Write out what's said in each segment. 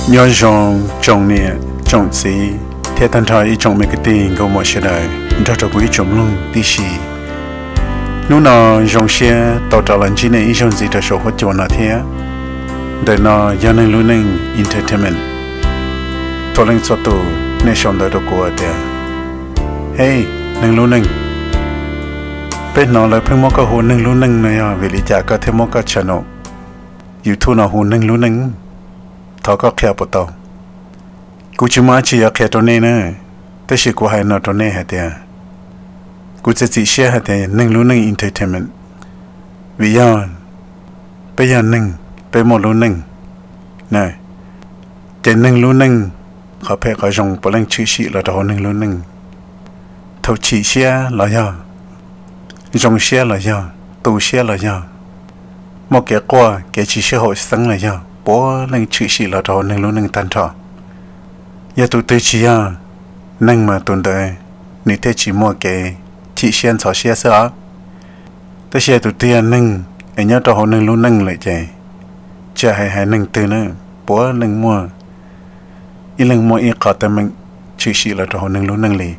Nyob zoo tsoom niam tsoom txiv thiab tag nrho ib tsoom me kwv tij nkauj muam sawv daws nrog rau kuv ib tsoom mloog tib si. Hnub no zoo siab tau rov los ntsib nej ib zaug ntxiv rau saum huab cua no thiab. Ntawm no yog Neeg Lub Neej Entertainment. Txhua leej txhua tus nej sau ntawv rau kuv tias, Hej, Neeg Lub Neej, peb hnov lawv pheej muab koj hu Neeg Lub Neej no yog vim li cas koj thiaj muab koj channel YouTube no hu Neeg Lub Neej? Thov koj qhia puas tau? Kuv tsis muaj dab tsi yuav qhia rau nej na, tab sis kuv hais no rau nej hais tias, kuv txiav txim siab hais tias Neeg Lub Neej Entertainment, vim yog peb yog neeg, peb muaj lub neej. Ces neeg lub neej, qhov phem qhov zoo puav leej tshwm sim los rau hauv neeg lub neej. Thaum chim siab los yog, zoo siab los yog, tu siab los yog, muaj kev quaj kev tsis sib haum xeeb los yog, puav leej tshwm sim los rau hauv neeg lub neej tag nrho. Yog tus twg tsis yog neeg mas tus ntawd nws thiaj tsis muaj kev chim siab ntxhov siab xwb os. Tab sis yog tus twg yog neeg es nyob rau hauv neeg lub neej lawm ces, tsis hais haiv neeg twg na, puav leej muaj, ib leeg muaj ib qho teeb meem tshwm sim los rau hauv neeg lub neej li.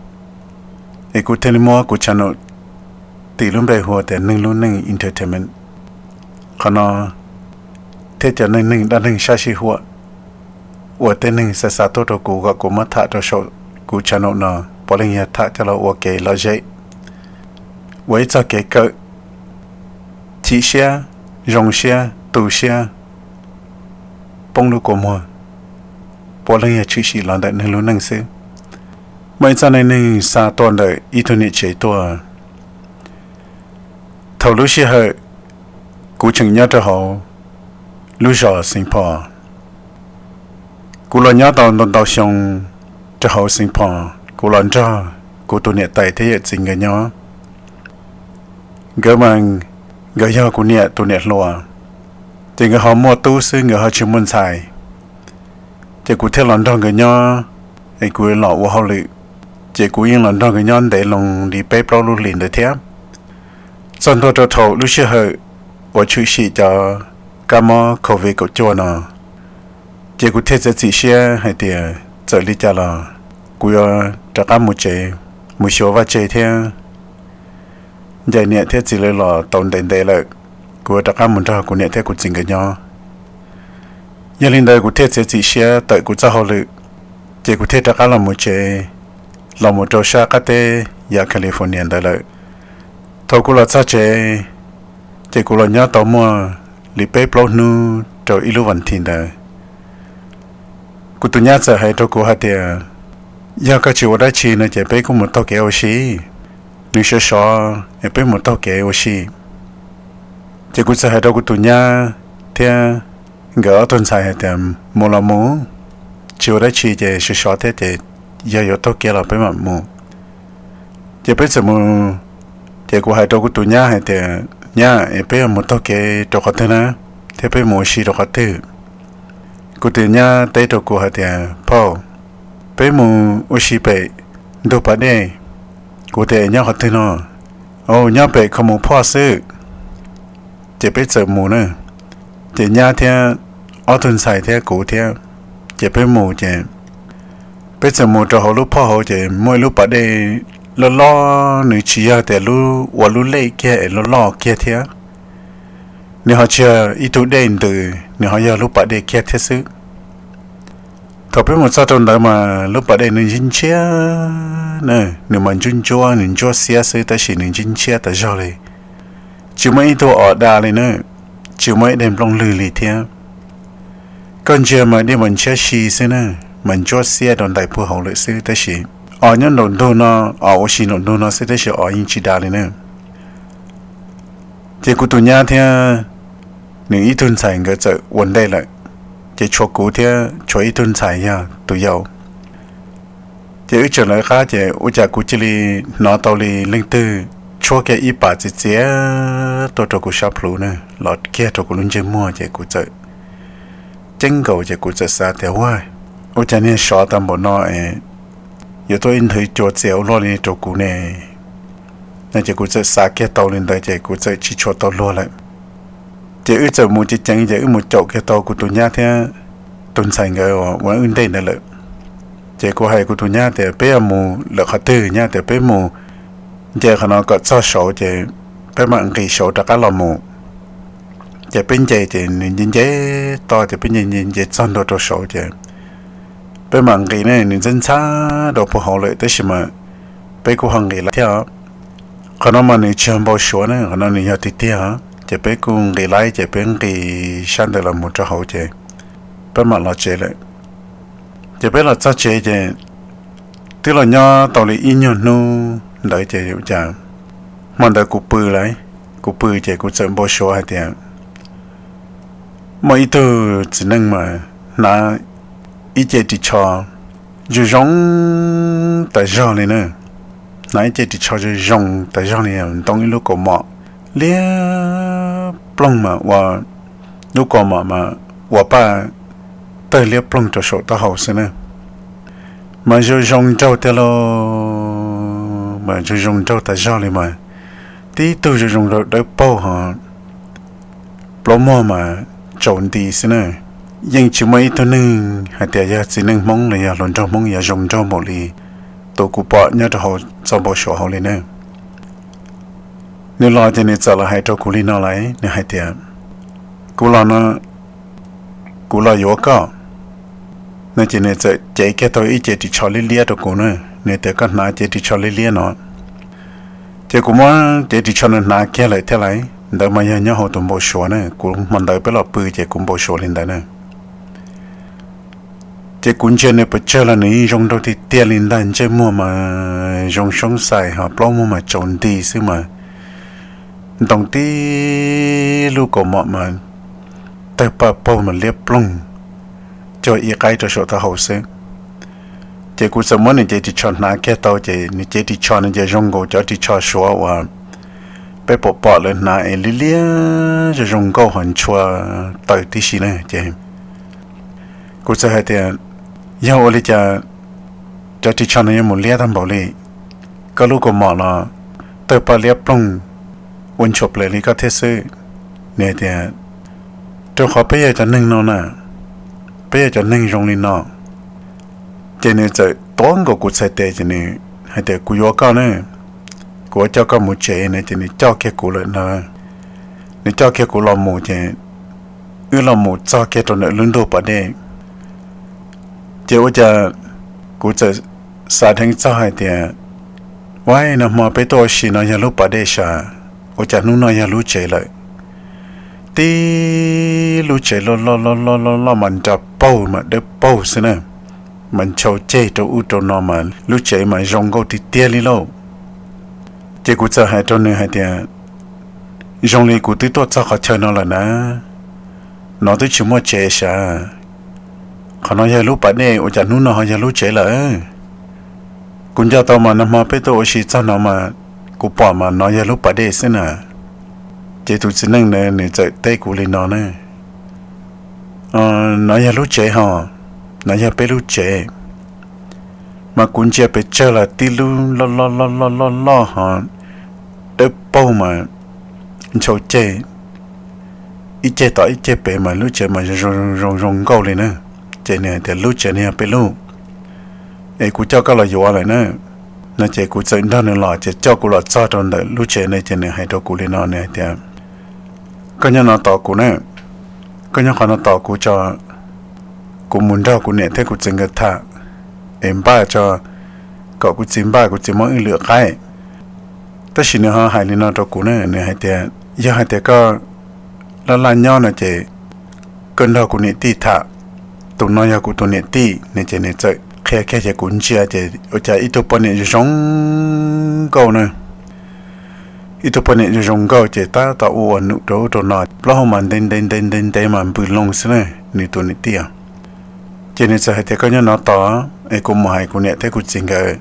Es kuv thiaj li muab kuv channel tis lub npe hu tias Neeg Lub Neej Entertainment. Qhov no thiab cov neej neeg dab neeg sab sib huam uas tej neeg xa xa tuaj rau kuv kom kuv muab tham rau saum kuv channel no, puav leej yog tham coj los ua kev lom zem, ua ib txoj kev kawm, chim siab, zoo siab, tu siab, poob lub kua muag, puav leej yog tshwm sim los ntawm neeg lub neej xwb. Muaj ib txoj neej neeg xa tuaj ntawm ib tug niam tsev tuaj. Thaum lub sij hawm kuv tseem nyob rau hauv lub zos Xeev Phos, kuv los nyob tau ntau ntau xyoo rau hauv Xeev Phos, kuv los nrog kuv tus niam tais thiab yawm txiv nkawd nyob. Nkawd mas, nkawd yog kuv niam tus niam hluas, ces nkawd ho muaj tub xwb, nkawd ho tsis muaj ntxhais. Ces kuv thiaj los nrog nkawd nyob, es kuv los ua hauj lwm, ces kuv yeej los nrog nkawd nyob ntev loo li peb plaub lub hlis ntawd thiab. Txog ntua rau thaum lub sij hawm uas tshwm sim cov kab mob covid kaum cuaj no, ces kuv thiaj txiav txim siab hais tias txawm li cas los kuv yuav rov qab mus tsev, mus xyuas vaj tse thiab ncaim niam thiab txiv lawv los tau ntev ntev lawm, kuv yuav rov qab mus nrog kuv niam thiab kuv txiv nkawd nyob. Yog li ntawd kuv thiaj txiav txim siab tawm kuv txoj hauj lwm, ces kuv thiaj rov qab los mus tsev, los mus rau sab qab teb yav California ntawd lawm. Thaum kuv los txog tsev, ces kuv los nyob tau muaj li peb plaub hnub rau ib lub vas thiv ntawd. Kuv tus nyab txawm hais rau kuv hais tias, yog koj tsis ua dab tsi no ces peb kuj mus taug kev ua si, nws sov sov es peb mus taug kev ua si. Ces kuv txawm hais rau kuv tus nyab thiab nkawd ob tug ntxhais hais tias, mus los mus, tsis ua dab tsi ces sov sov thiab ces yog yuav taug kev los peb mam mus. Ces peb txawm mus, ces kuv hais rau kuv tus nyab hais tias, nyab, es peb yuav mus taug kev rau qhov twg na, thiab peb mus ua si rau qhov twg? Kuv tus nyab teb rau kuv hais tias, phauj, peb mus ua si pem ntug pas dej. Kuv tias, nyob qhov twg no? Au, nyob pem Kho Mus Phoj xwb. Ces peb txawm mus na, ces nyab thiab ob tug ntxhais thiab kuv thiab, ces peb mus ces peb txawm mus rau hauv lub phoj hauv ces muaj ib lub pas dej loj loj, nws tsis yog tias lub ua lub lej kiag es loj loj kiag thiab, nws ho tsis yog ib tug dej ntws, nws ho yog lub pas dej kiag thiab xwb. Thaum peb mus txog rau ntawd mas lub pas dej nws ntshiab ntshiab na, nws mas ntsuab ntsuab, nws ntsuab xiab xwb tab sis nws ntshiab ntshiab tas zog li, tsis muaj ib tug os da li na, tsis muaj ib daim nplooj lwg li thiab. Koj ntsia mas dej mas ntshiab si xwb na, mas ntsuab xiab rau ntais puag hauv lawm xwb tab sis os nyob nraum ntug no, os ua si nraum ntug no xwb tab sis os yeej tsis da li na. Ces kuv tus nyab thiab nws ib tug ntxhais nkawd txawm ua ntej lawm, ces tshuav kuv thiab tshuav ib tug ntxhais yog tus yau. Ces wb tseem lawv qab ces ua cas kuv cia li hnov tau li leej twg tshuab kiag ib pas txias txias tuaj rau kuv sab plhu na, los kiag rau kuv lub ntsej muag ces kuv txawm ceeb nkaus ces kuv txawm xav tias, ua, ua cas niag sov tag npaum no es yuav tuaj ib nthwv cua txias ua luaj li rau kuv ne? No ces kuv txawm xav kiag tau li ntawd ces kuv txawm tsis tshua tau luag lawm. Ces wb txawm mus ceev ceev ces wb mus caum kiag tau kuv tus nyab thiab tus ntxhais nkawd ua wb ntej ntawd lawm. Ces kuv hais kuv tus nyab tias peb yuav mus lawm qhov twg, nyab tias peb mus nce qhov no kom txog saud ces peb mam nqis saud rov qab los mus. Ces peb nce ces nws nce nce toj ces peb nce nce nce txog ntua rau saud ces peb mam nqis ne, nws ntxhab ntxhab rau puag hauv lawm tab sis mas peb kuj ho nqis laib thiab. Qhov no mas nws tsis yog npau suav ne, qhov no nws yog tiag tiag. Ces peb kuj nqis laib ces peb nqis sab ntawd los mus rau hauv ces peb mam los tsev lawm. Ces peb los txog tsev ces twb los nyob tau li ib nyuag hnub ntawd ces cas hmo ntawd kuv pw lawm, kuv pw ces kuv txawm npau suav hais tias muaj ib tug txiv neej mas hnav ib ce ris tsho zoo zoo tas zog li na, hnav ib ce ris tsho zoo zoo tas zog li ntoo ib lub kaus mom liab ploog mas ua lub kaus mom mas ua paj tawg liab ploog rau saum taub hau xwb na. Mas zoo zoo nraug tiag lauj, mas zoo zoo nraug tas zog li mas tib tug zoo zoo nraug dawb paug ho plaub muag mas tsaus nti xwb na. Yeej tsis muaj ib tug neeg hais tias yog txiv neej Hmoob los yog hluas nraug Hmoob yuav zoo nraug npaum li tus kuv pom nyob rau hauv txoj npau suav hauv li na. Nws los ces nws txawm los hais rau kuv li no lawm, nws hais tias kuv los no, kuv los yuav koj no ces nws txawm cev kiag tau ib ce ris tsho liab liab rau kuv na. Nws tias koj hnav cev ris tsho liab liab no. Ces kuv muab cev ris tsho nws hnav kiag lawm thiab lawm, ntawd mas yog nyob hauv tus npau suav na, kuv hmo ntawd peb los pw ces kuv npau suav li ntawd na. Ces kuv ntsia nws pes tsawg los nws yeej zoo nraug tiag tiag li ntag, ntsej muag mas zoo soob xais ho plaub muag mas tsaus nti xwb mas ntoo tib lub kaus mom mas tawg paj paug mas liab ploog cuag ib qaib rau saum taub hau xwb. Ces kuv txawm muab nws cev ris tsho hnav kiag tau ces nws cev ris tsho no ces zoo nkaus cov ris tsho Suav uas peb pom pom lawv hnav es liab liab zoo zoo nkauj ho ntshua taws tib si na ces kuv txawm hais tias yog ua li cas cov ris tsho no yuav mus liab tag npaum li, koj lub kaus mom los tawg paj liab ploog ua ntshua plaws li koj thiab xwb. Nws tias rau qhov peb yog cov neeg no na, peb yog cov neeg zoo li no. Ces nws txawm tuav nkaus kuv txhais tes ces nws hais tias kuv yuav koj na, kuv yuav coj koj mus tsev na ces nws coj kiag kuv lawm no. Nws coj kiag kuv los mus ces wb los mus txog kiag rau ntawm lub ntuj pas dej. Ces ua cas kuv txawm xav dheev txog hais tias ua nag hmo peb tuaj ua si no yog lub pas dej sav, ua cas hnub no yog lub tsev lawm. Tib lub tsev loj loj loj loj loj loj mas nra paug mas dawb paug xwb na, mas nchau ceg rau ub rau no mas lub tsev mas zoo nkauj tiag tiag li lauj. Ces kuv txawm hais rau nws hais tias zoo li kuv twb tuaj txog qhov chaw no lawm na, no twb tsis muaj tsev sav, qhov no yog lub pas dej ua cas hnub no ho yog lub tsev lawm. Kuv nco tau mas nag hmo peb tuaj ua si txog no mas kuv pom mas no yog lub pas dej xwb na. Ces tus txiv neej ntawd nws txawm teb kuv li no na, no yog lub tsev ho, no yog peb lub tsev. Mas kuv ntsia pes tsawg los tib lub loj loj loj loj loj loj ho dawb paug mas nchau ceg, ib ceg tom ib ceg pem mas lub tsev mas zoo zoo zoo nkauj li na. Ces nws hais tias lub tsev no yog peb lub, es kuv coj koj los yuav lawm na. No ces kuv txawm nrog nws los ces coj kuv los txog rau ntawm lub tsev na ces nws hais rau kuv li no, nws hais tias koj nyob no tos kuv na, koj nyob qhov no tos kuv tso, kuv mus nrog kuv niam thiab kuv txiv nkawd tham, es npaj tso, kom kuv txiv npaj kuv txiv muab wb lwm qaib. Tab sis nws ho hais li no rau kuv na, nws hais tias yog hais tias koj laj laj nyob no ces koj nrog kuv niam tij tham, tus no yog kuv tus niam tij ne. Ces nws txawm qhia kiag ces kuv ntsia ces ua cas ib tug poj niam zoo zoo nkauj na, ib tug poj niam zoo zoo nkauj ces tab tom ua ua num rau ub rau no, plaub hau mas ntev ntev ntev ntev ntev mas npws loo xwb na, nws tus niam tij. Ces nws txawm hais tias koj nyob no tos es kuv mus hais kuv niam thiab kuv txiv nkawd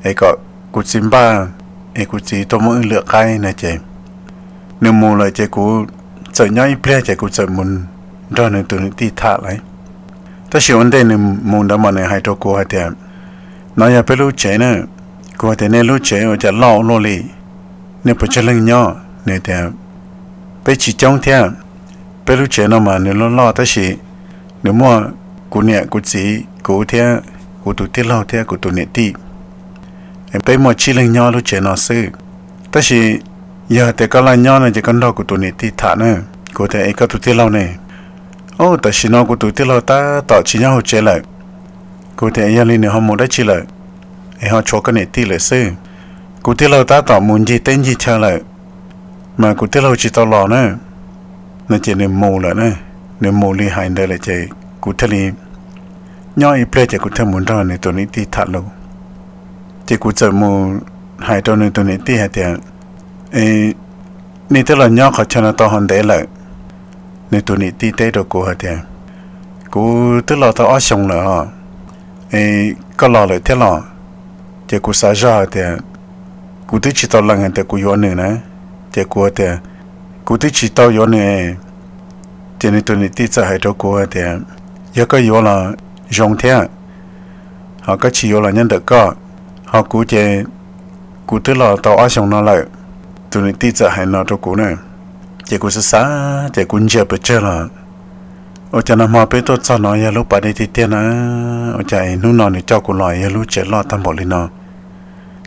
es kom kuv txiv npaj es kuv txiv tuaj muab wb lwm qaib na. Ces nws mus lawm ces kuv txawm nyob ib pliag ces kuv txawm mus nrog nws tus niam tij tham lawm. Tab sis ua ntej nws mus ntawd mas nws hais rau kuv hais tias no yog peb lub tsev na. Kuv hais tias nej lub tsev ua cas loj ua luaj li, nej puas tsawg leej nyob? Nws tias peb tsis coob thiab, peb lub tsev no mas nws loj loj tab sis nws muaj kuv niam kuv txiv kuv thiab kuv tus tij laug thiab kuv tus niam tij, peb muaj tsib leeg nyob lub tsev no xwb. Tab sis yog tias koj laj nyob no ces koj nrog kuv tus niam tij tham na. Kuv tias, Es koj tus tij laug ne? Ub, tam sim no kuv tus tij laug tab tom tsis nyob hauv tsev lawm. Kuv tias, Yog li nws ho mus dab tsi lawm es ho tshuav koj niam tij lawm xwb? Kuv tij laug tab tom mus ncig teb ncig chaw lawm, mas kuv tij laug tsis tau los na. No ces nws mus lawm na, nws mus li hais ntawd lawm ces kuv thiaj li nyob ib pliag ces kuv thiaj mus nrog nws tus niam tij tham lus. Ces kuv txawm mus hais rau nws tus niam tij hais tias, Nej twb los nyob qhov chaw no tau ho ntev lawm? Nws tus niam tij teb rau kuv hais tias, Kuv twb los tau ob xyoos lawm os, es koj los lawm thiab los? Ces kuv xav zog hais tias, kuv twb tsis tau lees hais tias kuv yuav nws na. Ces kuv tias, Kuv twb tsis tau yuav nws. Ces nws tus niam tij txawm hais rau kuv hais tias, Yog koj yuav los zoo thiab, ho koj tsis yuav los nyob ntawm koj, ho kuv ces kuv twb los tau ob xyoos no lawm. Tus niam tij txawm hais no rau kuv na. Ces kuv xav xav ces kuv ntsia pes tsawg los, ua cas nag hmo peb tuaj txog no yog lub pas dej tiag tiag na, ua cas hnub no nws coj kuv los yog lub tsev loj tag npaum li no.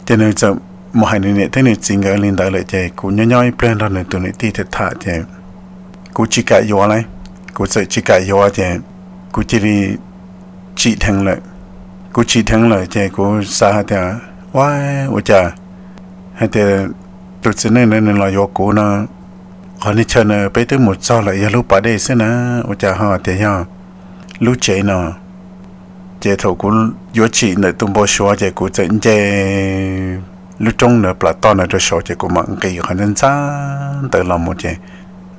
Ces nws txawm mus hais nws niam thiab nws txiv nkawd li ntawd lawm ces kuv nyob nyob ib pliag nrog nws tus niam tij tham tham ces kuv tsis kam yuav li. Kuv txawm tsis kam yuav ces kuv cia li tsim dheev lawm. Kuv tsim dheev lawm ces kuv xav hais tias, Ua, ua cas hais tias tus txiv neej ntawd nws los yuav kuv no, qhov chaw no peb twb mus txog lawm yog lub pas dej xwb na, ua cas ho tias yog lub tsev no? Ces thaum kuv yuav tsim ntawm tus npau suav ces kuv txawm nce lub roob ntawd plas toj ntawd rau saud ces kuv mam nqis qhov ntxhab ntawd los mus ces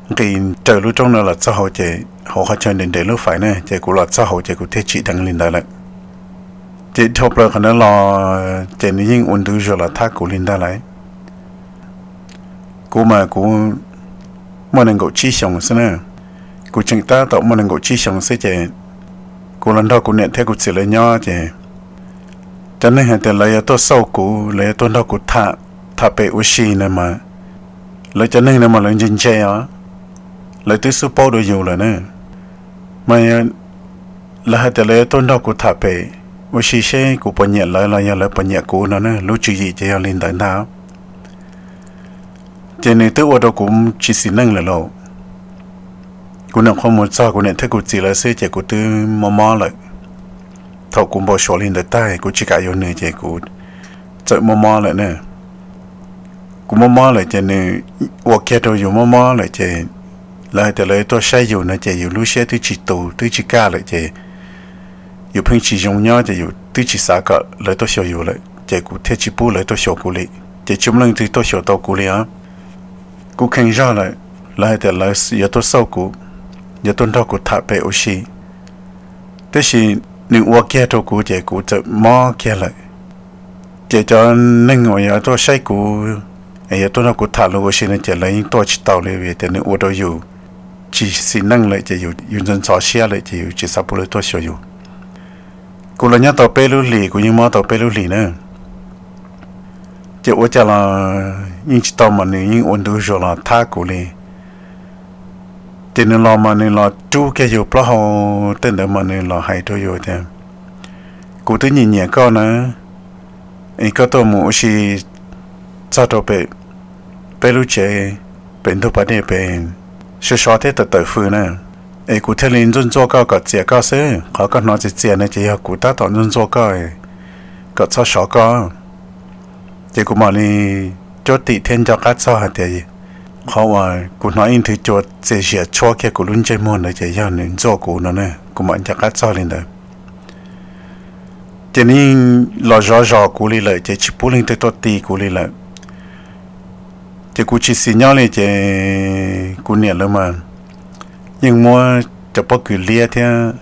nqis raws lub roob ntawd los txog hauv ces hauv qhov chaw nres nres lub fais ne, ces kuv los txog hauv ces kuv thiaj tsim dheev li ntawd lawm. Ces dhau plaws qhov ntawd los ces nws yeej ua ntu zus los thab kuv li ntag lawm. Kuv mas kuv muaj nees nkaum tsib xyoos xwb na. Kuv tseem tab tom muaj nees nkaum tsib xyoos xwb ces kuv los nrog kuv niam thiab kuv txiv lawv nyob ces cov neeg hais tias lawv yuav tuaj xauj kuv, lawv yuav tuaj nrog kuv tham, tham pem ua si na mas, lawv cov neeg na mas lawv ntse ntse os, lawv twb xub paub dua yus lawm na. Mas lawv hais tias lawv yuav tuaj nrog kuv tham pem ua si seb kuv puas nyiam lawv los yog lawv puas nyiam kuv no na, lub tswv yim ces yog li ntawd ntag. Ces nws twb ua rau kuv tsis xis neej lawm lauj. Kuv nyuam qhuav mus txog kuv niam thiab kuv txiv lawv xwb ces kuv twb mob mob lawm. Thaum kuv npau suav li ntawd tag kuv tsis kam yuav nws ces kuv txawm mob mob lawm na. Kuv mob mob lawm ces nws ua kiag rau yus mob mob lawm ces lawv hais tias lawv tuaj saib yus no ces yus lub siab twb tsis tus twb tsis kaj lawm ces yus pheej tsis zoo nyob ces yus twb tsis xav kom lawv tuaj xyuas yus lawm ces kuv thiaj tsis pub lawv tuaj xyuas kuv li. Ces tsis muaj leej twg tuaj xyuas tau kuv li os. Kuv kheev zog lawm, lawv hais tias lawv yuav tuaj xauj kuv, yuav tuaj nrog kuv tham pem ua si, tab sis nws ua kiag rau kuv ces kuv txawm mob kiag lawm. Ces cov neeg uas yuav tuaj saib kuv es yuav tuaj nrog kuv tham lus ua si no ces lawv yeej tuaj tsis tau li vim tias nws ua rau yus tsis xis neej lawm ces yus ntxhov ntxhov siab lawm ces yus tsis xav pub lawv tuaj xyuas yus. Kuv los nyob tau peb lub hlis, kuv yeej mob tau peb lub hlis na. Ces ua cas los yeej tsis tau mas nws yeej ua ntu zus los thab kuv li. Ces nws los mas nws los rub kiag yus plaub hau tej ntawd mas nws los hais rau yus tias, kuv twb nyiam nyiam koj na, es koj tuaj mus ua si txog rau pem peb lub tsev pem ntug pas dej pem sov sov thiab tawm tawm fws na, es kuv thiaj li ntxuaj ntxuaj koj kom txias koj xwb. Qhov koj hnov txias txias no ces yog kuv tab tom ntxuaj ntxuaj koj kom txhob sov koj. Ces kuv mam li cuab tim thiab nco qab txog hais tias qhov uas kuv hnov ib nthwv cua txias zias tshuab kiag kuv lub ntsej muag ntawd ces yog nws ntxuaj kuv no na, kuv mam nco qab txog li ntawd. Ces nws yeej los zov zos kuv li lawm ces tsis pub leej twg tuaj ti kuv li lawm. Ces kuv tsis xis nyob li ces kuv niam lawv mas yeej muab cov pob kws liab thiab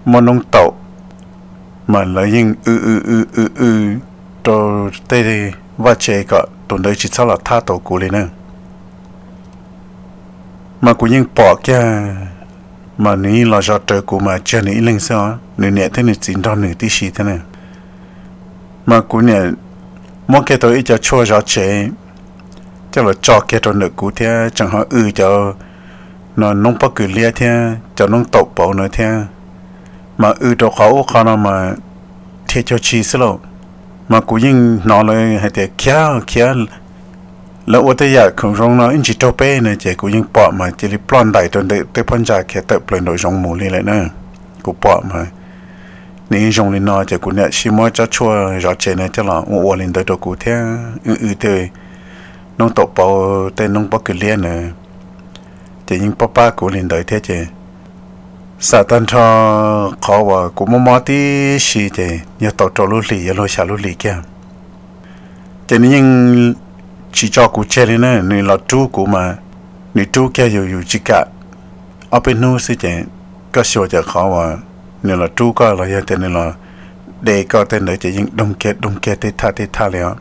muab noob taum mas lawv yeej w w w w w rau tej vaj tse kom tus ntawd tsis txhob los thab tau kuv li na. Mas kuv yeej pom kiag, mas nws yeej los zov raws kuv mas tsis yog nws ib leeg xwb os, nws niam thiab nws txiv nrog nws tib si thiab na. Mas kuv niam muab kiag tau ib co tshuaj zov tsev coj los tso kiag rau ntawm kuv thiab tseem ho w cov no noob pob kws liab thiab cov noob taum pauv no thiab mas w rau qhov ub qhov no mas thiaj cuag tsi xwb lauj. Mas kuv yeej hnov lawv hais tias khiav khiav, lawv ua tej yam khoom zoo no ib ntsis raug peb no ces kuv yeej pom mas cia li ploj ntais rau ntawm tej phab ntsa khiav tawm plaws nraum zoov mus li lawm na. Kuv pom mas nws yeej zoo li no ces kuv niam sib muab tsob tshuaj zov tsev na coj los ua ua li ntawd rau kuv thiab w w tej noob taum pauv tej noob pob kws liab na, ces yeej pab pab kuv li ntawd thiab ces xam tag nrho qhov uas kuv mob mob tib si ces yog tau rau lub hlis yog luag xya lub hlis kiag. Ces nws yeej tsis tso kuv tseg li na, nws los rub kuv mas nws rub kiag yus yus tsis kam. Ob peb hnub xwb ces koj xyuas ces qhov uas nws los rub koj los yog tias nws los de koj tej ntawd ces yeej doog kiag doog kiag tej thaj tej thaj li os.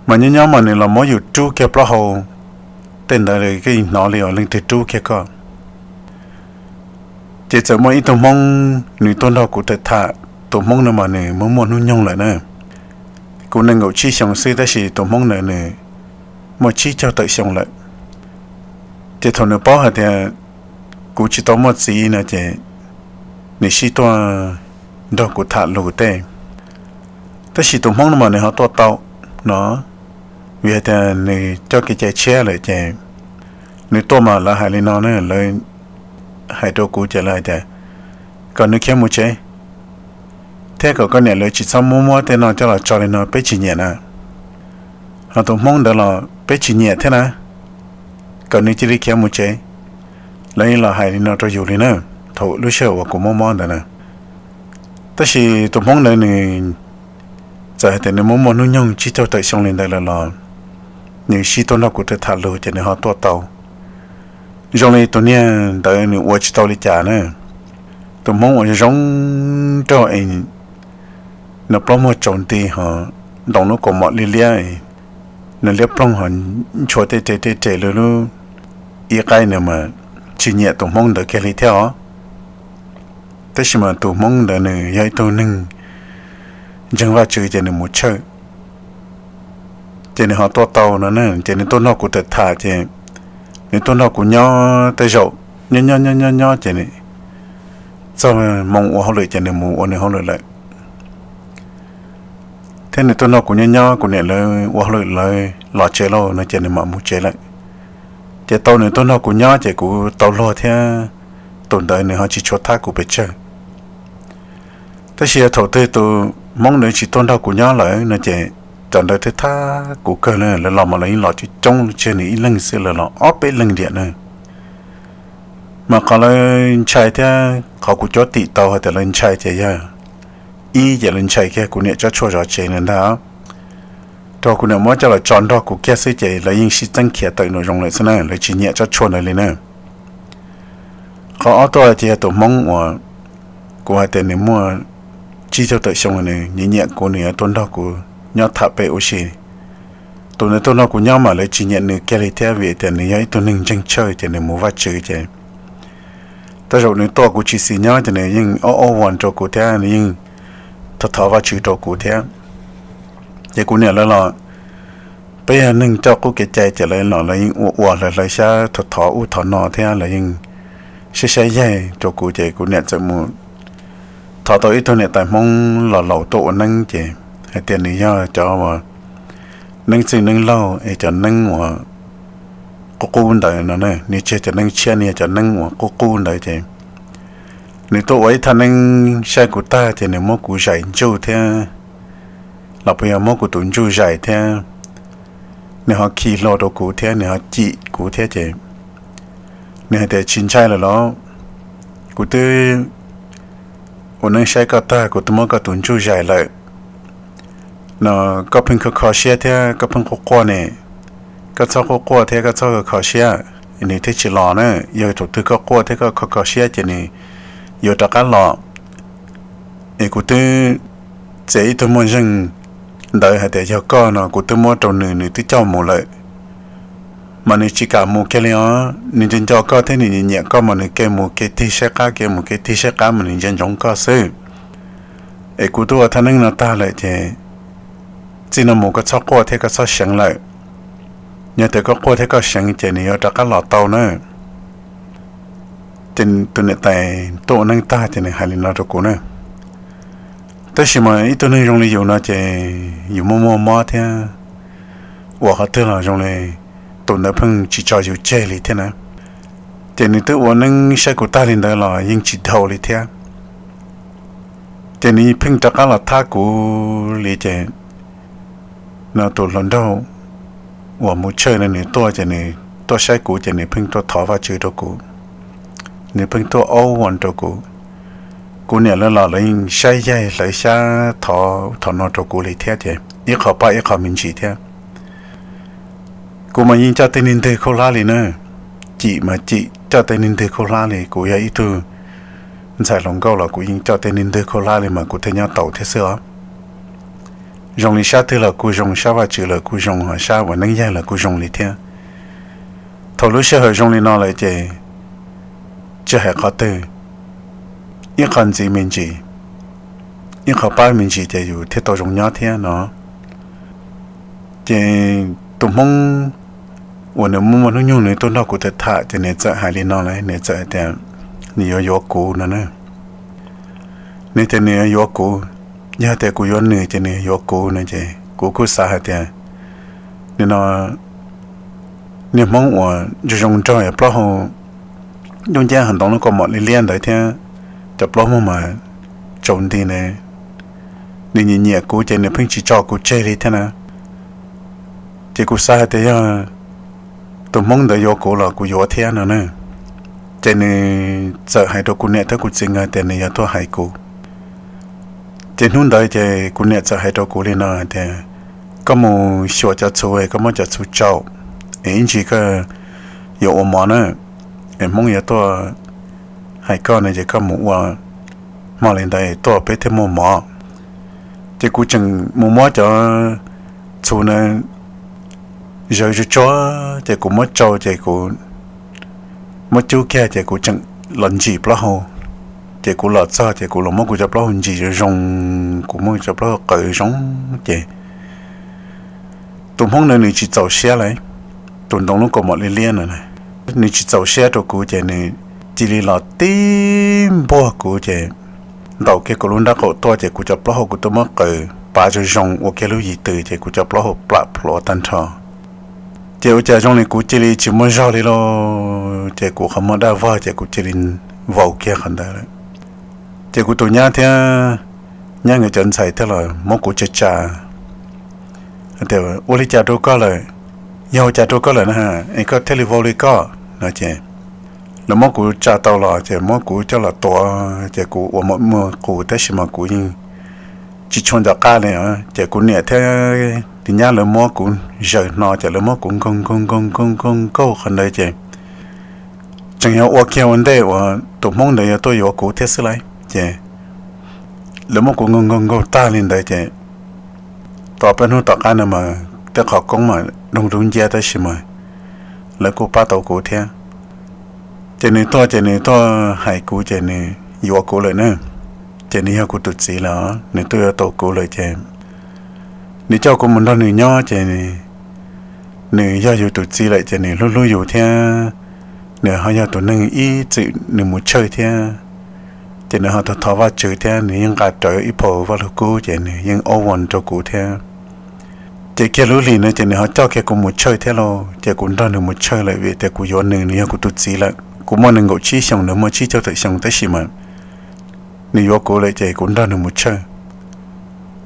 Mas nyob nyob mas nws los muab yus rub kiag plaub hau tej ntawd koj yeej hnov li uas leej twg rub kiag koj. Ces txawm muaj ib tug hmoob nws tuaj nrog kuv tham tham, tus hmoob no mas nws muaj muaj hnub nyoog lawm na. Kuv nees nkaum tsib xyoos xwb tab sis tus hmoob ntawd nws muaj tsib caug tawm xyoo lawm. Ces thaum nws paub hais tias kuv tsis tau muaj txiv no ces nws sib tuaj nrog kuv tham lus tej. Tab sis tus hmoob no mas nws ho tuaj tau no, vim hais tias nws coj kev cai tshiab lawm ces nws tuaj mas lawv hais li no na, lawv hais rau kuv ces lawv hais tias kom nws khiav mus tsev thiab kom koj niam lawv tsis txhob muab muab tej no coj los tso li no peb tsis nyiam na. Ho tus hmoob ntawd los peb tsis nyiam thiab na, kom nws cia li khiav mus tsev. Lawv yeej los hais li no rau yus li na, thaum lub sij hawm uas kuv mob mob ntawd na. Tab sis tus hmoob ntawd nws txawm hais tias nws muaj muaj hnub nyoog tsib caug tawm xyoo li ntawd lawm los nws sib tuaj nrog kuv tham tham lus ces nws ho tuaj tau. Zoo li tus niag ntawd nws ua tsis tau li cas na. Tus hmoob uas zoo zoo nraug es nws plaub muag tsaus nti ho ntoo lub kaus mom liab liab, nws liab ploog ho ntshua tej res tej res lawm lub ib qaib nws mas tsis nyiam tus hmoob ntawd kiag li thiab os. Tab sis mas tus hmoob ntawd nws yog ib tug neeg ntseeg Vajtswv ces nws mus tshawj, ces nws ho tuaj tau no na. Ces nws tuaj nrog kuv tham tham ces nws tuaj nrog kuv nyob tej zaum nyob nyob nyob nyob nyob ces txog moo ua hauj lwm ces nws mus ua nws hauj lwm lawm. Thiab nws tuaj nrog kuv nyob nyob, kuv niam lawv ua hauj lwm lawv los tsev lauj no ces nws mam mus tsev lawm. Ces tau nws tuaj nrog kuv nyob ces kuv tau luag thiab, tus ntawd nws ho tsis tshua thab kuv pes tsawg. Tab sis yog thaum twg tus hmoob ntawd tsis tuaj nrog kuv nyob lawm no ces cov ntawd thiaj thab kuv kawg na. Lawv los mas lawv yeej los coob coob, tsis yog nws ib leeg xwb, lawv los ob peb leeg diam na. Mas qhov lawv ntshai thiab qhov kuv cuab tim tau hais tias lawv ntshai ces yog ib ces lawv ntshai kiag kuv niam tsob tshuaj zov tsev na ntag. Rau kuv niam muab coj los tso nrog kuv kiag xwb ces lawv yeej sib txeeb khiav tawm nraum zoov lawm xwb na, lawv tsis nyiam tsob tshuaj ntawd li na. Qhov ob tuaj ces yog tus hmoob uas kuv hais tias nws muaj tsib caug tawm xyoo, nws nyiam nyiam kuv, nws yuav tuaj nrog kuv nyob tham pem ua si. Tus ntawd tuaj nrog kuv nyob mas lawv tsis nyiam nws kiag li thiab, vim tias nws yog ib tug neeg ntseeg tshawj ces nws mus Vajtswv ces tej zaum nws tuaj kuv tsis xis nyob ces nws yeej ob ob ua rau kuv thiab, nws yeej thov thov Vajtswv rau kuv thiab. Ces kuv niam lawv los, peb yog neeg coj qub kev cai ces lawv los lawv yeej ua ua lawv hlawv xyab thov thov ub thov no thiab, lawv yeej saib saib yaig rau kuv. Ces kuv niam txawm mus thov tau ib tug niam tais hmoob los laus tuaj ua neeb ces hais tias nws yog cov uas neeb txwj neeb laug es cov neeb uas qub qub ntawd no, nws tsis yog cov neeb tshiab, nws yog cov neeb uas qub qub ntawd ces nws tuaj ua ib thaj neeb saib kuv tag ces nws muab kuv zais ntsuj thiab, los puas yog muab kuv tus ntsuj zais thiab, nws ho khi hlua rau kuv thiab, nws ho cim kuv thiab ces nws hais tias tsis ntshai lawm los, kuv twb ua neeb saib koj tag, kuv twb muab koj tus ntsuj zais lawm no, koj pheej kho kho siab thiab koj pheej quaj quaj ne, koj txhob quaj quaj thiab koj txhob kho kho siab, nws thiaj tsis los na. Yog thaum twg koj quaj thiab koj kho kho siab ces nws yuav rov qab los. Es kuv twb txiav ib tug muaj zeej ntawd hais tias yog koj no, kuv twb muab rau nws, nws twb coj mus lawm, mas nws tsis kam mus kiag li os. Nws nco nco koj thiab nws nyiam nyiam koj mas nws ke mus ke tig saib qab, ke mus ke tig saib qab mas nws ntsia ntsoov koj xwb. Es kuv twb ua thaj neeb no tag lawm ces txij no mus koj txhob quaj thiab koj txhob seev lawm. Yog tias koj quaj thiab koj seev ces nws yuav rov qab los tau na. Ces tus niam tais tuaj ua neeb tag ces nws hais li no rau kuv na: Tab sis mas ib tug neeg zoo li yus no ces yus muaj muaj mob thiab, ua qhov twg los zoo li tus ntawd pheej tsis tso yus tseg li thiab na. Ces nws twb ua neeb saib kuv tag li ntawd los yeej tsis dhau li thiab. Ces nws pheej rov qab los thab kuv li ces no tus hluas nraug uas mus tshawj no nws tuaj ces nws tuaj saib kuv ces nws pheej tuaj thov Vajtswv rau kuv, nws pheej tuaj aub ua rau kuv. Kuv niam lawv los lawv yeej saib yaig hlawv xyab thov ub thov no rau kuv li thiab ces ib qho pab ib qho me ntsis thiab. Kuv mas yeej coj tej neeg ntwg khaub hlab li na, cim mas cim coj tej neeg ntwg khaub hlab li. Kuv yog ib tug ntxhais hluas nkauj los kuv yeej coj tej neeg ntwg khaub hlab li mas kuv thiaj nyob taus thiab xwb os. Zoo li sab twg los kuj zoo, sab Vajtswv los kuj zoo, sab uas neeb yaig los kuj zoo li thiab. Thaum lub sij hawm zoo li no lawm ces tsis hais qhov twg, ib qho ntxiv me ntsis, ib qho pab me ntsis ces yus thiaj tau zoo nyob thiab no. Ces tus hmoob uas nws muaj muaj hnub nyoog nws tuaj nrog kuv tham tham ces nws txawm hais li no lawm, nws txawm hais tias nws yuav yuav kuv no na. Nws tias nws yuav yuav kuv, yog tias kuv yuav nws ces nws yuav kuv no ces kuv kuj xav hais tias nim no niag hmoob uas zoo zoo nraug plaub hau ncuj ncab hav ntoo lub kaus mom liab liab ntawd thiab cov plaub muag mas tsaus nti na, nws nyiam nyiam kuv ces nws pheej tsis tso kuv tseg li thiab na. Ces kuv xav hais tias yog tus hmoob ntawd yuav kuv los kuv yuav thiab no na. Ces nws txawm hais rau kuv niam thiab kuv txiv nkawd tias nws yuav tuaj hais kuv. Ces hnub ntawd ces kuv niam txawm hais rau kuv li no hais tias koj mus xyuas cov txhuv, koj muab cov txhuv tsau, es ib ntsis koj yuav ua mov na, es hmoob yuav tuaj hais koj no ces koj mus ua hmo li ntawd tuaj peb thiaj muaj mov. Ces kuv tseem mus muab cov txhuv na zawv tsuag tsuag ces kuv muab tsau ces kuv muab cub kiag ces kuv tseem los ntsim plaub hau. Ces kuv los txog ces kuv los muab kuv cov plaub hau ntsim zoo zoo, kuv muab cov plaub hau qaws zoo ces tus hmoob ntawd nws tsis txaus siab lawm, tus ntoo lub kaus mom liab liab no, nws tsis txaus siab rau kuv ces nws cia li los tib npuaj kuv ces ntaus kiag kuv lub nrab qaum tuaj ces kuv cov plaub hau kuv twb muab qaws pav zoo zoo ua kiag lub yim tws ces kuv cov plaub hau plam plhuav tag nrho. Ces ua cas zoo li kuv cia li tsis muaj zog li lauj, ces kuv qhov muag daj vog ces kuv cia li vau kiag qhov ntawd lawm. Ces kuv tus nyab thiab nyab nkawd cov ntxhais thiaj los muab kuv tsa tsa tias ua li cas rau koj lawm, yog ua cas rau koj lawm na, es koj thiaj li vau li koj no ces lawv muab kuv tsa tau los ces muab kuv coj los tuav ces kuv ua mos muag qus tab sis mas kuv yeej tsis tshua nco qab li. Ces kuv niam thiab tus nyab lawv muab kuv zaws hno ces lawv muab kuv nkaug nkaug nkaug nkaug nkaug nkaug qhov ntawd ces tseem yog ua kiag ua ntej uas tus hmoob ntawd yuav tuaj yuav kuv thiab xwb lauj. Ces lawv muab kuv nkaug nkaug nkaug tag li ntawd ces tom peb hnub tom qab no mas tej qhov koob mas doog dub nciab tab sis mas lawv kuj pab tau kuv thiab. Ces nws tuaj ces nws tuaj hais kuv ces nws yuav kuv lawm na. Ces nws yog kuv tus txiv lawm, nws tuaj yuav tau kuv lawm ces nws coj kuv mus nrog nws nyob ces nws yog yus tus txiv lawm ces nws hlub hlub yus thiab. Nws ho yog tus neeg ib txwm nws mus church thiab, ces nws ho thov thov Vajtswv thiab nws yeej nqa rawv ib phau Vaj Lug Kub ces nws yeej ob ua rau kuv thiab. Ces kiag lub hlis no ces nws ho coj kiag kuv mus church thiab lauj, ces kuv nrog nws mus church lawm vim tias kuv yuav nws, nws yog kuv tus txiv lawm. Kuv muaj nees nkaum tsib xyoos, nws muaj tsib caug tawm xyoo tab sis mas nws yuav kuv lawm ces kuv nrog nws mus church.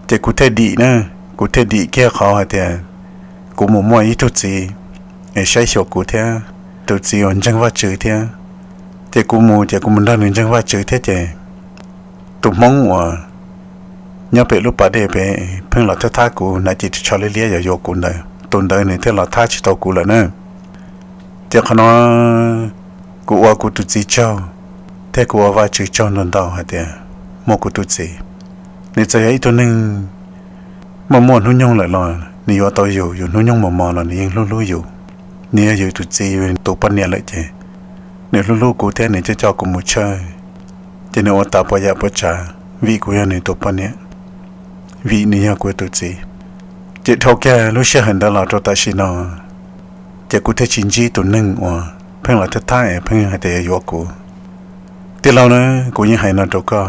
Ces kuv thiaj dim na, kuv thiaj dim kiag qhov hais tias kuv mus muaj ib tug txiv es saib xyuas kuv thiab, tus txiv uas ntseeg Vajtswv thiab. Ces kuv mus ces kuv mus nrog nws ntseeg Vajtswv thiab ces tus hmoob uas nyob pem lub pas dej pem pheej los thab thab kuv hnav cev tsho liab liab yuav yuav kuv ntawd, tus ntawd nws thiaj los thab tsis tau kuv lawm na. Ces qhov no kuv ua kuv tus txiv tsaug thiab kuv ua Vajtswv tsaug ntau ntau hais tias muaj kuv tus txiv. Nws txawm yog ib tug neeg muaj muaj hnub nyoog lawm los nws yuav tau yus, yus hnub nyoog mos mos los nws yeej hlub hlub yus. Nws yog yus tus txiv, yus tus poj niam lawm ces nws hlub hlub kuv thiab nws coj coj kuv mus church. Ces nws ua tas puas yam puas tsav vim kuv yog nws tus poj niam, vim nws yog kuv tus txiv. Ces dhau kiag lub sij hawm ntawd los rau tam sim no ces kuv thiaj tsis ntsib tus neeg uas pheej los thab thab es pheej hais tias yuav yuav kuv. Tij laug na, kuv yeej hais no rau koj,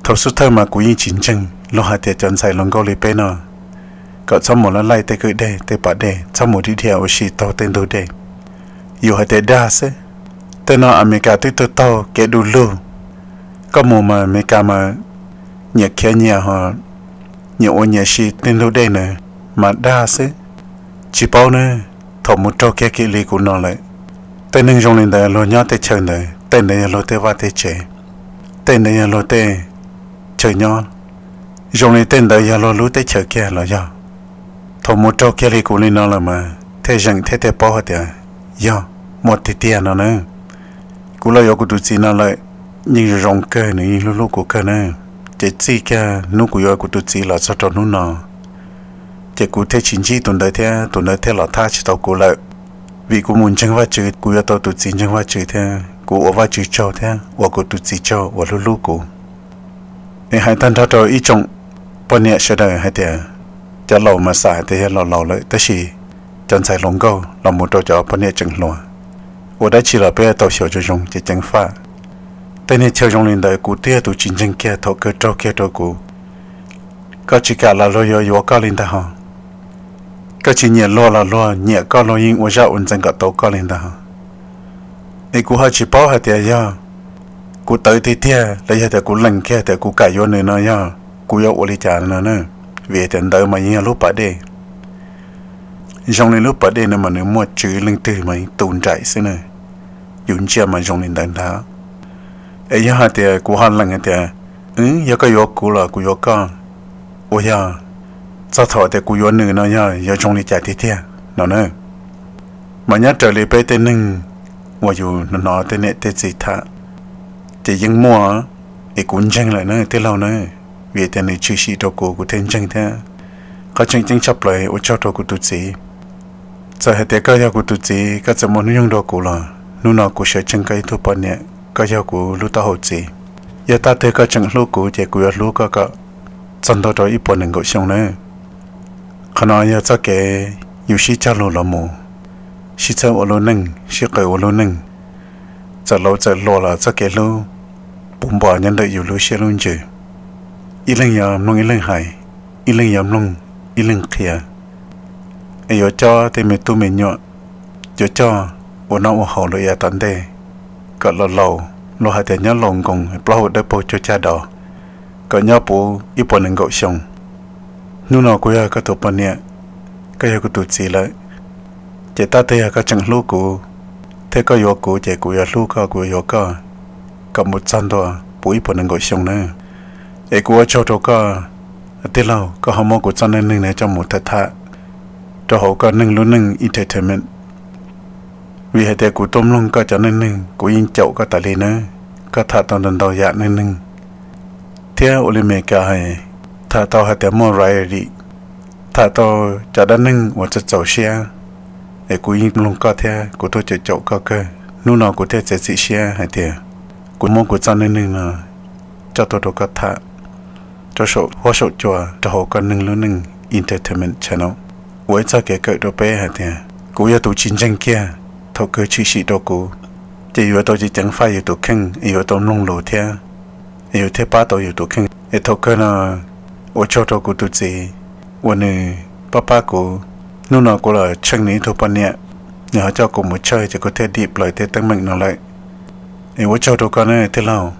thaum xub thawj mas kuv yeej tsis ntseeg luag hais tias cov ntxhais hluas nkauj li peb no kom txhob mus laij laij tej kwj dej tej pas dej, txhob mus dhia dhia ua si taug tej ntug dej. Yus hais tias dag xwb. Tej no Amelikas twb taug taug kev du lug, koj mus mas Amelikas mas nyias khiav nyias ho nyias ua nyias si tej ntug dej na, mas dag xwb. Tsis paub ne, thaum mus raug kiag kiag li kuv no lawm. Tej neeg zoo li ntawd luag nyob tej chaw ntawd, tej ntawd yog luag tej vaj tej tsev, tej ntawd yog luag tej chaw nyob, zoo li tej ntawd yog luag lub teb chaws kiag los yog. Thaum mus raug kiag li kuv li no lawm mas thiaj zeem thiab thiaj paub hais tias yog muaj tiag tiag no na. Kuv los yuav kuv tus txiv no lawm, yeej zoo zoo kawg, nws yeej hlub hlub kuv kawg na. Ces txij kiag hnub kuv yuav kuv tus txiv los txog rau hnub no, ces kuv thiaj tsis ntsib tus ntawd thiab tus ntawd thiaj los thab tsis tau kuv lawm. Vim kuv mus ntseeg Vajtswv, kuv yuav tau tus txiv ntseeg Vajtswv thiab kuv ua Vajtswv tsaug thiab ua kuv tus txiv tsaug uas hlub hlub kuv. Es hais tag nrho rau ib tsoom poj niam sawv daws hais tias, cov laus mas xav hais tias yog laus laus lawm, tab sis cov ntxhais hluas nkauj los mus rau cov poj niam tseem hluas, ua dab tsi los peb tau xyuas zoo zoo ces ceev faj. Tej niag chaw zoo li ntawd kuv twb yog tus tsis ntseeg kiag, thaum kawg raug kiag rau kuv. Koj tsis kam los luag yuav yuav koj li ntag ho. Koj tsis nyiam luag los luag nyiam koj, luag yeej ua zaj ua ntxeev kom tau koj li ntag ho. Es kuv ho tsis paub hais tias yog kuv tawv tiag tiag los yog tias kuv lees kiag tias kuv kam yuav nws no yog kuv yuav ua li cas no na. Vim tias ntawd mas yeej yog lub pas dej, zoo li lub pas dej no mas nws muaj tswv leej twg mas yeej tu nraim xwb na. Yus ntsia mas zoo li ntawd ntag. Es yog hais tias kuv ho lees hais tias, wb, yog koj yuav kuv los kuv yuav koj, uas yog txog thaum tias kuv yuav nws no yog yuav zoo li cas tiag tiag no na. Mas nyob raws li peb tej neeg uas yus hnov tej niam tej txiv tham, ces yeej muaj, es kuv ntseeg lawm na tij laug na. Vim tias nws tshwm sim rau kuv, kuv thiaj ntseeg thiab. Qhov tseem ceeb tshaj plaws ua tsaug rau kuv tus txiv. Txawm hais tias koj yog kuv tus txiv, koj txawm muaj hnub nyoog dua kuv los hnub no kuv sawv tsees koj ib tug poj niam, koj yog kuv lub taub hau txiv. Yog tag twg koj tseem hlub kuv ces kuv yuav hlub koj kom txog ntua rau ib puas nees nkaum xyoo na. Qhov no yog txoj kev yus sib cog lus los mus, sib txhawb ua lub neej, sib qawm ua lub neej. Txawm laus txawm hluas los txoj kev hlub puv npo nyob ntawm yus lub siab lub ntsws. Ib leeg yuav mloog ib leeg hais, ib leeg yuav mloog ib leeg qhia. Es yuav cob tej me tub me nyuam, yuav coj ua noj ua haus lawm yav tom ntej, kom laus laus, luag hais tias nyob laus nkoos plaub hau dawb paug cuag cag dos, kom nyob puv ib puas nees nkaum xyoo. Hnub no kuv yog koj tus poj niam, koj yog kuv tus txiv lawm, ces tab twg yog koj tseem hlub kuv, thiab koj yuav kuv ces kuv yuav hlub koj, kuv yuav yuav koj, kom mus txog ntua puv ib puas nees nkaum xyoo na. Es kuv ua tsaug rau koj, tij laug, koj ho muab kuv txoj neej neeg no coj mus tham tham rau hauv koj neeg lub neej entertainment. Vim hais tias kuv tuaj mloog koj cov neej neeg, kuv yeej caum koj tas li nawb. Koj tham tau ntau ntau yam neej neeg, thiab ua li Meskas hais, tham tau hais tias muaj variety, tham tau cov dab neeg uas txaus txaus siab. Es kuv yeej mloog koj thiab kuv tuaj caum caum koj kawg, hnub no kuv thiaj txiav txim siab hais tias kuv muab kuv txoj neej neeg no coj tuaj rau koj tham rau saum huab saum cua rau hauv koj neeg lub neej entertainment channel, ua ib txoj kev kawm rau peb hais tias kuv yog tus tsis ntseeg kiag, thaum kawg tshwm sim rau kuv, ces yuav tau ceev ceev faj yus tus kheej, es yuav tau mloog lus thiab, es yus thiaj pab tau yus tus kheej. Es thaum kawg no ua tsaug rau kuv tus txiv uas nws pab pab kuv. Hnub no kuv los tsheej nws ib tug poj niam, nws ho coj kuv mus tshawj ces kuv thiaj dim plaws tej teeb meem no lawm. Es ua tsaug rau koj ne tij laug,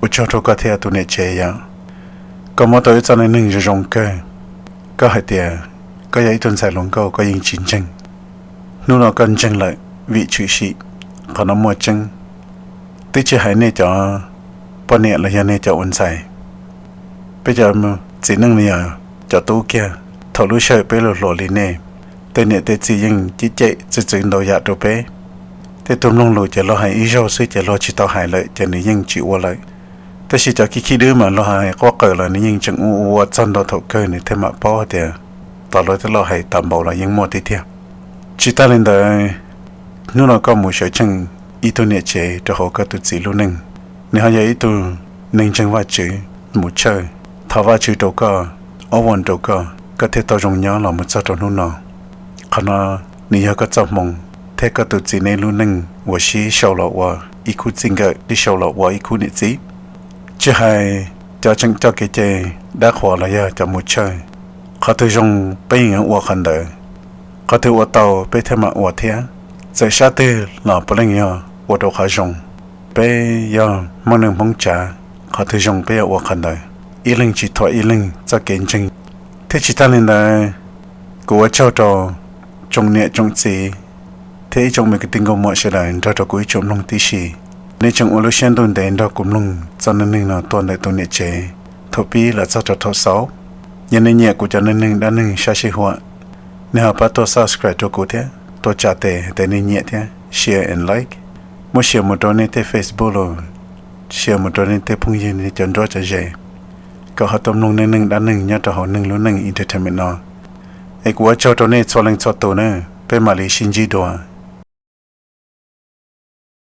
ua tsaug rau koj thiab tus niam tsev yom. Koj muab tau ib txoj neej neeg zoo zoo kawg. Koj hais tias koj yog ib tug ntxhais hluas nkauj koj yeej tsis ntseeg. Hnub no koj ntseeg lawm vim tshwm sim, qhov no muaj tseeb. Twb tsis hais nej cov poj niam los yog nej cov ua ntxhais, peb cov txiv neej los yog cov tub kiag, thaum lub sij hawm peb hluas hluas li nej, tej niam tej txiv yeej cem cem txwv txwv ntau yam rau peb. Tej tug mloog lus ces luag hais ib zaug xwb ces luag tsis tau hais lawm ces nws yeej tsis ua lawm. Tab sis cov khib khib dwb mas luag hais quaj qawm los nws yeej tseem ua ua txog ntua thaum kawg nws thiaj mam paub tias tos luag tej loj hais tas npaum los yeej muaj tiag tiag. Tsis tas li ntawd, hnub no koj mus sawv tsees ib tug niam tsev rau hauv koj tus txiv lub neej, nws ho yog ib tug neeg ntseeg Vajtswv, mus tshawj, thov Vajtswv rau koj, ob vas rau koj, koj thiaj tau zoo nyob los mus txog rau hnub no. Qhov no nws yog koj txoj hmoo thiab koj tus txiv nej lub neej uas sib sau los ua ib khub txij nkawm sib sau los ua ib khub niam txiv. Tsis hais cov tseem coj kev cai dab qhuas los yog cov mus church, qhov twg zoo peb yeej yuav ua qhov ntawd. Qhov twg ua tau peb thiaj mam ua thiab. Txawm sab twg los puav leej yog ua rau qhov zoo. Peb yog Hmoob neej Hmoob tsav, qhov twg zoo peb yuav ua qhov ntawd. Ib leeg tsis thuam ib leeg txoj kev ntseeg. Thiab tsis tag li ntawd, kuv ua tsaug rau tsoom niam tsoom txiv thiab ib tsoom me kwv tij nkauj muam sawv daws nrog rau kuv ib tsoom mloog tib si. Nej tseem ua lub siab ntuj ntev nrog kuv mloog txoj neej neeg no tuaj ntawm tus niam tsev thaum pib los txog rau thaum xaus. Yog nej nyiam kuv cov neej neeg dab neeg sab sij huam, nej ho pab tuaj subscribe rau kuv thiab, tuaj tsa tes hais tias nej nyiam thiab share and like. Muab share mus rau nej tej Facebook los share mus rau nej tej phooj ywg, nej cov nruab cov ze, kom ho tuaj mloog neej neeg dab neeg nyob rau hauv Neeg Lub Neej Entertainment no. Es kuv ua tsaug rau nej txhua leej txhua tus na, peb mam li sib ntsib dua.